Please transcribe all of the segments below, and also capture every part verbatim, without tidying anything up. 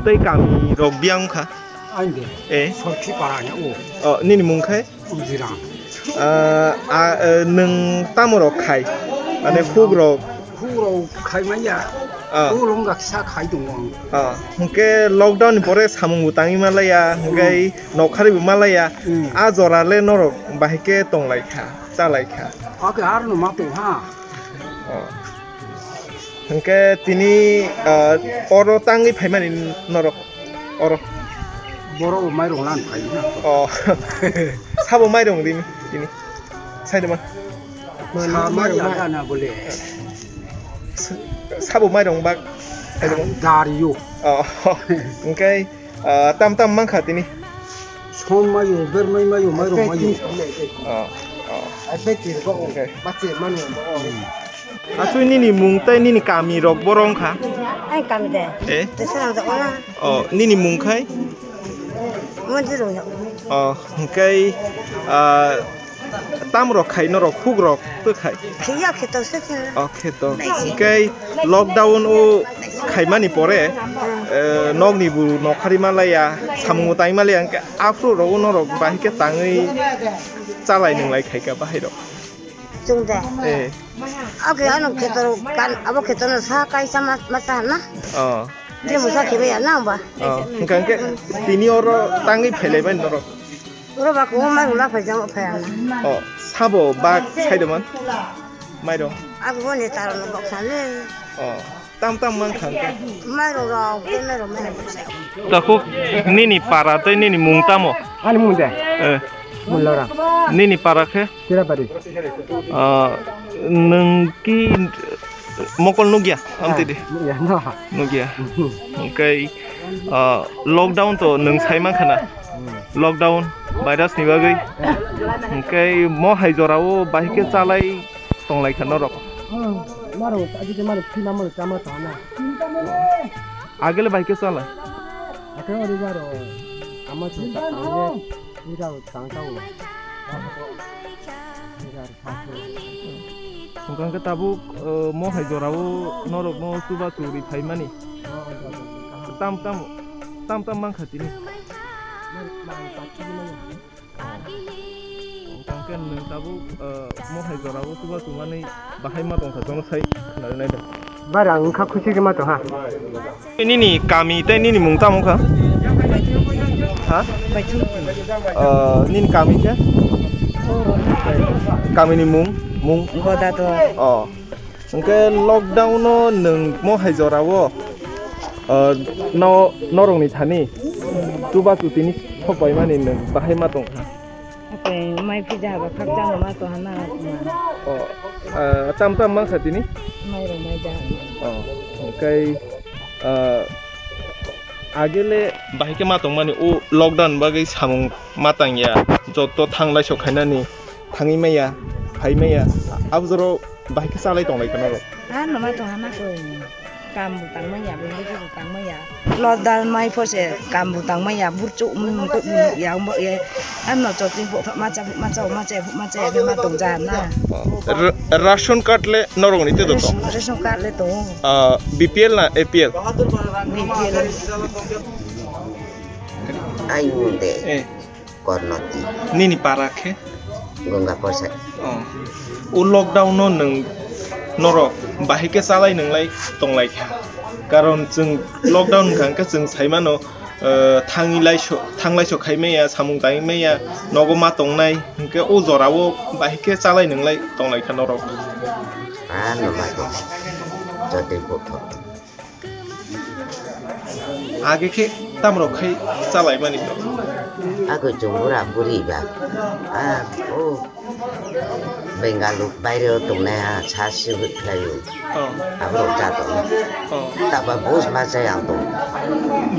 Tei kami rok biyang kha. Ainde. Eh. Sorkhi para ni o. Oh, nini mung khai? Ujiram. Ah, ah, eh, nwng tamo rok khai? Mane khuk rok. Khuk rok khai manya. Ah. Khuk rok gak sa khai tongo ang. Ah, hwnkhe lockdown ni pore samung bo tangwi malaya, hwnkhe Hmm. nokhari bo malaya. Hmm. A jora le norok bahai khe tong lai kha, cha lai kha. Ake ar no ma tong ha. Oh. Hwnkhe tini, ah, oro tangwi phaimani norok oro. Borok bo mairung lan phai na. Oh. Sabo mairung rini tini. Saidima. Sa mairung ya na bole. Sabo mairung bak. Saidima. Dario. Oh. Hwnkhe, ah, tam tam mankha tini. Som mayo, ber mai mayo, mairung mayo. Oh, oh. Ai, bai tir ba o. Okay. Ba tir manu ba o. Hmm. Asui nini mung tei nini kami rok boro wngkha? Ai kami de. Eh? Te sarang da ona. Oh, nini mung khai? Monji rong ya. Oh, hwnkhe, ah, tam rok khai norok khuk rok twi khai? Khiya kheto se se. Oh, kheto. Hwnkhe lockdown o khaimani pore, Hmm. eh, nokni bo nokhari malaya, samung bo tangwi malaya, hwnkhe aphuru rok o norok bahai khe tangwi chalai nwnglai khai kha bahai rok. Chwng de. Eh. Ake ano khetor kan abo khetor no sa kaisa ma ma sa na. Oh. Je mo sa khebe ya na ba. Oh. Hwnkhe hwnkhe tini oro tangwi phailai bai norok. Oro ba ko mai rula phai jang phai ana. Oh. Sabo bak saidoman. Mairong. Abo ni taro no bok sa le. Oh. Tam tam mang kha hwnkhe. Mairung rok, tei mairung mairung. Takhuk nini para tei nini mung tamo? Ani mung de? Eh. Mung Lorang. Nini para khe? Tirabari. Ah, nwng ki mokol nukya? Amtwi de. Ah, nukya, no. Nukya. Hwnkhe, ah, lockdown to nwng sai man khana. Hmm. Lockdown virus ni bagwi. Eh. Hwnkhe mo hai jora o bahai khe chalai tong lai kha norok. Hmm. Maro, agi te maro, phina maro, chama ta na. Agele bai ke sala. Ake ori baro, ama chu ta tang ye, ira tang ta o. Ira tang ta o. Hwnkhe tabuk, eh, mo hai jora o norok no chuba churi phaimani. Oh, oh, oh, oh. Tam tam, tam tam mankha tini. Maro, maro, ta tini maro. Hwnkhe nwng tabuk, eh, mo hai jora o chuba chumani bahai ma tongkha, jono sai khwnarwi naidi. Bar ang wngkha khusi khe ma tongha. Nini kami tei nini mung tamo kha? Ha? Eh, nini kami khe? Kami ni mung, mung? Godador. Oh. Hwnkhe lockdown no nwng mo hai jora o, ah, no, norok ni thani chuba chutini sok pai mani nwng bahai ma tong kha? Ate mai phija haba khakchang ma to hana kuma. Oh, ah, tam tam mang kha tini? Mai rok mai ja. Oh, hwnkhe, ah, agele bahai khe ma tong mani o lockdown bagwi samung ma tang ya, joto thanglai sok khainani. Thangwi maya, phai maya, abo jora bahai khe chalai tong lai kha norok. Ah, no ma tong hana koi. Kam bo tang maya, bini bo tang maya. Lockdown mai pho se kam bo tang maya, burchuk mung mung koi mung ya, mung ya. Ano chotwi bo ma cha, ma cha, ma cha, ma cha, ma tong ja na. Ra-, ration card le norok ni te do tong? Ration, ration card le tong. Ah, B P L na A P L? B P L. Ai mung de. Eh. Kornoti. Nini para khe? Gongga Korsai. Oh. O lockdown no nwng norok bahai khe chalai nwnglai tong lai kha. Karon chwng lockdown wngkha hwnkhe chwng sai mano, eh, thangwi lai so, thanglai so khai maya, samung tangwi maya, nogo ma tongnai, hwnkhe o jora o bahai khe chalai nwnglai tong lai kha norok. Ah, no ma tong. Jotoi buthok. Age khe tamrok khai chalaimani to? Age chwng bura buri ba. Ah, o Bengalu baire o tongnai ha sa sibit khlaio. Oh. Aborok cha tong. Oh. Taba bus ma chai ang tong.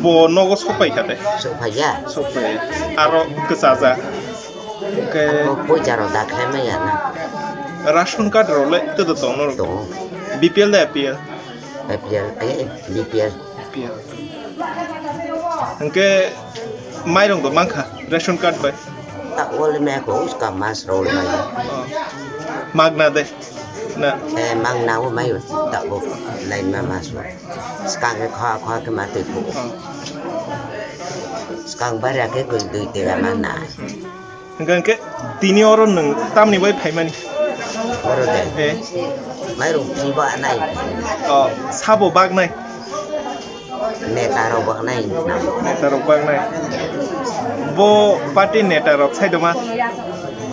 Bo nogo sopai kha de? Sopai ya. Sopai. Aro kwchaja. Ke abo poicha rok da khlai maya na. Ration card rok le to tong norok? Tongo. B P L da A P L? A P L, eh, B P L. B P L. Hwnkhe mairung bo mankha ration card bai? Ta wall me ko uska mas roll mai. Oh. Magna de? Na. Eh, mang nao mai tabuk lain ma masu. Skang khe kha kha khe ma twi phu. Hmm. Skang bara khe koi dui tega ma na. Hingkha khe tini oro nwng tamni bai phaimani? Oro de. Eh. Mairung phi ba nai. Oh, sabo bak nai. Neta rok bak nai. Neta rok bak nai. Bo party neta rok sai doma?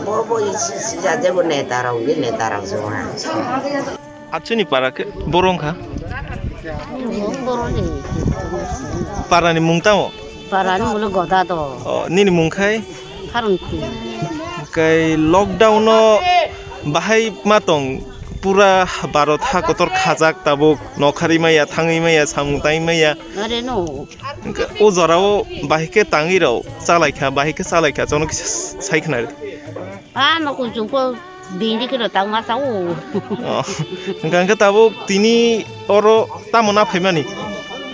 Bo, bo isi, isi ja, jebo neta rok, ye neta rok se wngha. Achuni para khe boro wngkha? Boro ni. Para ni mung tamo? Para ni mung le Goda do. Oh, nini mung khai? Harun Kri. Kai lockdown no bahai ma tong, pura Bharat ha kotor khajak tabuk, nokhari maya, thangwi maya, samung tangwi maya. Are no. Hingke o jora o bahai khe tangwi rw chalaikha, bahai khe chalaikha, jono kisa sai khna rw. Ah, no kuchuk po bini khe rw tang ma sa o. Oh, hingke tabuk tini oro tamo na phaimani?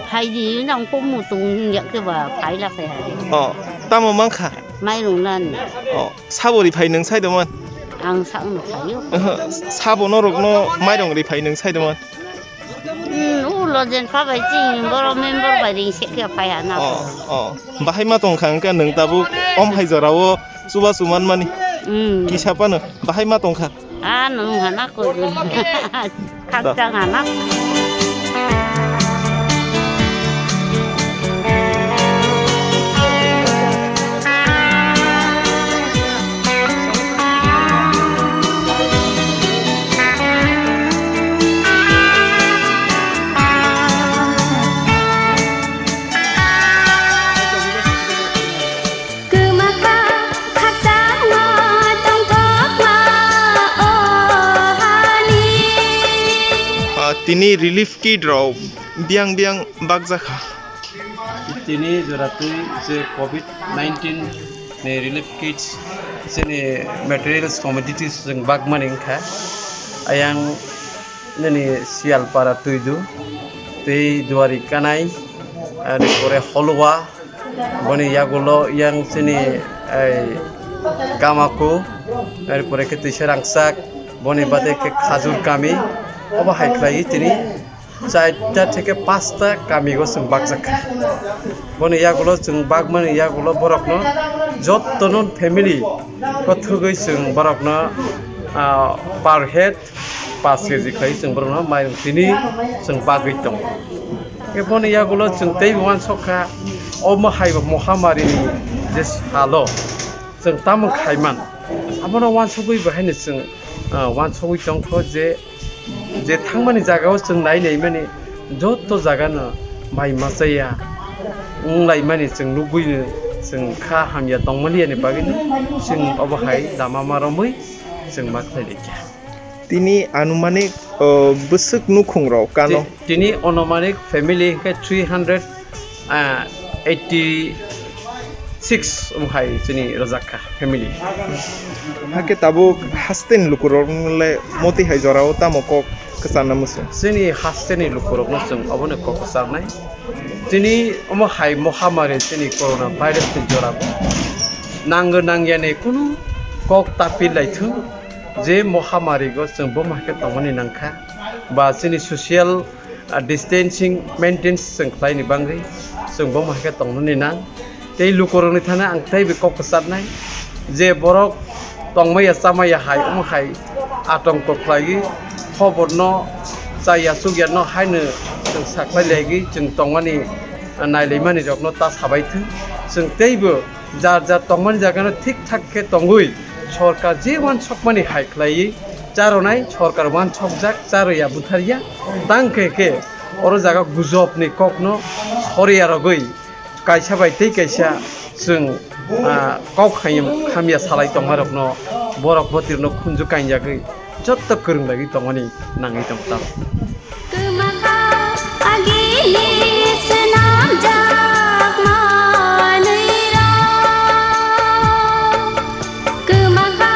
Phaidi, nang po mutung yak khe ba, phaila khe hai. Oh, tamo mankha? Mairung nan. Oh, sabo ri phai nwng sai doman? Ang sa no phaio. Oho, sabo norok no mairung ri phai nwng sai doman? Hmm, ulo jen pha bai chini boro member bai ring se khe phai ha na. Oh, oh. Bahai ma tong kha hingke nwng tabuk om hai jora o chuba chuman mani. Hmm. Kisa pano bahai ma tong kha. Ah, nwng hana ko. Khakchang hana. Kwmakha khakchangma tongthokma o hani. Ah, tini relief kit rok biang biang bakjakha. Tini joratwi je covid nineteen ni relief kits, chini materials commodities chwng bakmani wngkha. Ayang nini Sialpara Twidu, tei Duari Kanai, ar pore Holwa, boni yagulo yang chini, ei, Gamaku, ar pore khe Twisa Rangchak, boni bade khe Khajur Kami, obo hai khlai tini. Chaita theke pasta kamigo chwng bakjak kha. Boni yagulo chwng bakmani yagulo borokno jottono family kwthwgwi chwng borokno, ah, per head paanch K G khlai chwng borokno mairung tini chwng bagwi tongo. Khe boni yagulo chwng teibo uansuk kha, omo haibo mohamarini je salo chwng tamo khaiman, abono uansugwi bo haino chwng, ah, uansugwi tongkho je je thangmani jagao chwng nai naimani joto jagano mai machaya wnglaimani chwng nugwino chwng kha hamya tongmani yani bagwino chwng obo hai lama ma romwi chwng ma khlai laikha. Tini anumanik, o, bwswk nukhung rok kano? Ti-, tini anumanik family hwnkhe three hundred ah, eighty six wng hai chini rwjak kha family. Hakhe tabuk hasteni lukurokno le moti hai jorao tamo kok kwcharna muchung? Chini hasteni lukurokno chwng obono kok kwcharnai. Chini omo hai mohamari chini corona virus ni jorao nangwi nangyani kunu kok ta pil lai thung, je mohamari go chwng buma khe tongmani nangkha ba chini social ah, distancing maintains chwng khlaini bagwi chwng bo hai khe tongnani nang. Tei lukurokni thani ang teibo kok kwcharnai je borok tongmaya chamaya hai omo hai atongko khlaiwi khoborno chaya chukya no haino chwng sakhlai laigwi chwng tongmani, ah, nailaimani rokno ta sabai thung. Chwng teibo jar jar tongmani jagano thik thak khe tongwi sorkar je uansukmani hai khlaiwi charonai, sorkar uansukjak, charoya butharya. Tang khe khe oro jaga gujobni kokno soriya rogwi kaisa bai tei kaisa chwng, ah, kok hamya, hamya salai tongmarokno borok botirno khunju kainjagwi jotto kwrwng lagwi tongmani nangwi tongo tamo. Kwmakha agini swnamjak manwirok, kwmakha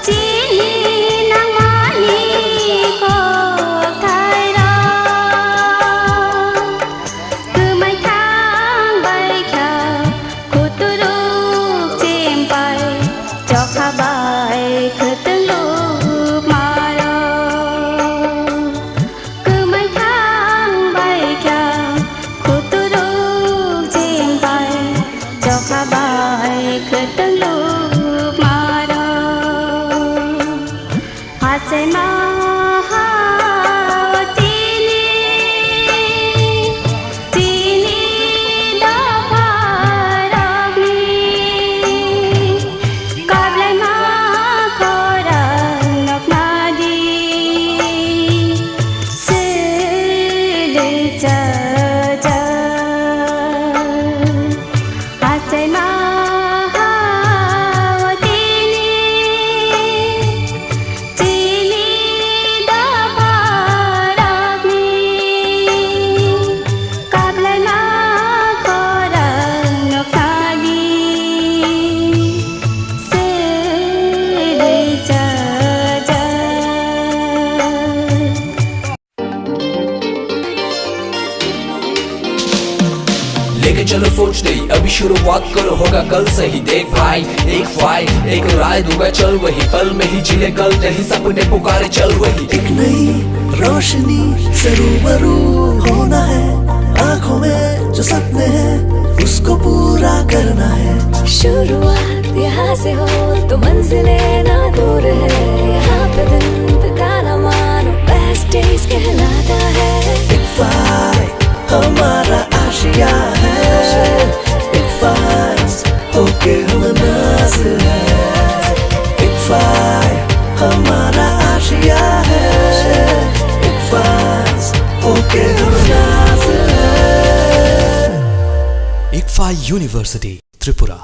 chini nangmani kokthairok. Kwmai thang bai kha kuturuk chimpai, chokha bai khwtwng lukmarok. Rokha bai khwtwng lukmarok, hachaima ha tini, tini dopharokni kablaima khorang noknadi. Sili chajak achaima hao tini, chini dopharokni kablaima khorang noknadi. Sili chajak. लेके चलो सोच नई, अभी शुरुआत करो, होगा कल सही। देख भाई, एक फाइल, एक राय दूंगा, चल वही, पल में ही जी ले कल, नहीं सपने पुकारे, चल वही। एक नई रोशनी से रूबरू होना है, आंखों में जो सपने हैं, उसको पूरा करना है। शुरुआत यहाँ से हो तो मंजिलें ना दूर है, यहाँ पे दिन बिताना मानो बेस्ट डेज कहलाता है। इक्फाई हमारा आशिया है, इक्फाई होके हम नाज है। इक्फाई हमारा आशिया है, इक्फाई होके हम नाज है। Ikfa University, Tripura.